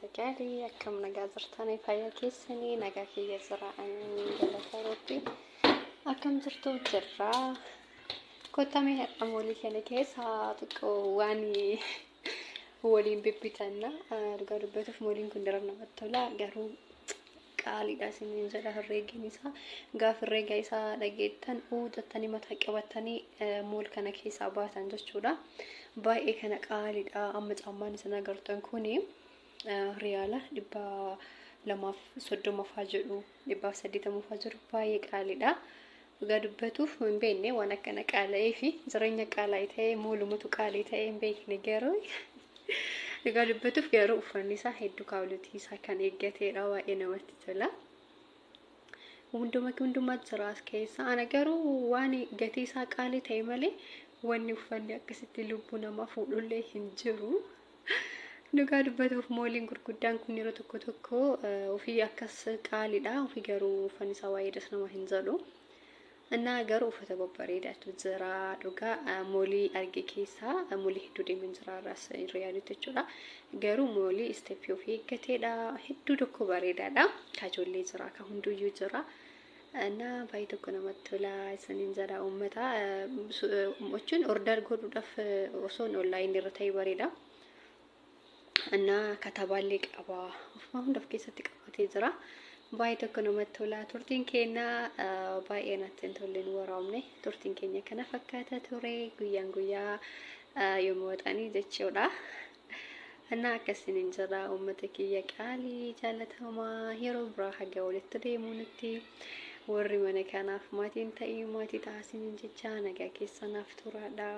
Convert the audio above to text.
Uummata gaarii, akkam nagaa jirtanii? Fayyaa keessanii? Nagaa kiyya jira, ani galata Rabbi. Akkam jirtu? Jirra. Kottamee har'a moolii kana keessa xiqqoo waan waliin bibbitanna. Dhugaa dubbatuuf mooliin kun daran namatti tola, garuu qaaliidha isiniin jedha. Herreegiin isaa, gaafa herreega isaa dhageettan uu jettanii mataa qabattanii mool kana keessaa baatan jechuudha. Baay'ee kana qaaliidha. Amma caammaan isin agartan kuni riyaala 230 faa jedhu, 180 faa jedhu, baay'ee qaaliidha. Dhugaa dubbatuuf hin beekne waan akkana qaala'ee fi jireenya qaala'ee ta'ee moolumatu qaalii ta'ee hin beekne. Garuu dhugaa dubbatuuf garuu uffanni isaa hedduu quality isaa kan eeggateedha, baay'ee namatti tola. Hunduma hundumaa jira as keessa. Ana garuu waan gatii isaa qaalii ta'e malee wanni uffanni akkasitti lubbuu namaa fuudhullee hin jiru. Dhugaa dubbatuuf mooliin gurguddaan kun yeroo tokko tokko ofii akkas qaaliidha. Ofii garuu uffanni isaa baay'ee das nama hin jedhu. Innaa garuu uffata babbareedaatu jira. Dhugaa moolii arge keessaa moolii hedduu deemeen jira irraas Riyaaditti jechuudha. Garuu moolii step ofii eeggateedha. Hedduu tokko bareedaadha. Ka ijoollee jira, ka hunduyyuu jira. Innaa baay'ee tokko namatti tola isiniin jedha uummata. Jechuun order godhuudhaaf osoo online irra ta'e bareeda. Innaa katabaallee qaba. Ofuma hunda of keessatti qabatee jira. Baay'ee tokko namatti tola. Turtiin keenya baay'ee natti hin tolle, nu waraabne. Turtiin keenya kana fakkaata ture, guyyaan guyyaa yommuu waxanii jechuudha. Innaa akkasiin jira, uummata kiyya qaalii jaalatamaa, yeroo biraa haga walitti deemuu nutti warri mana kanaaf maatiin ta'ii maatii taasisanii jecha nagaa keessanaaf turaadha.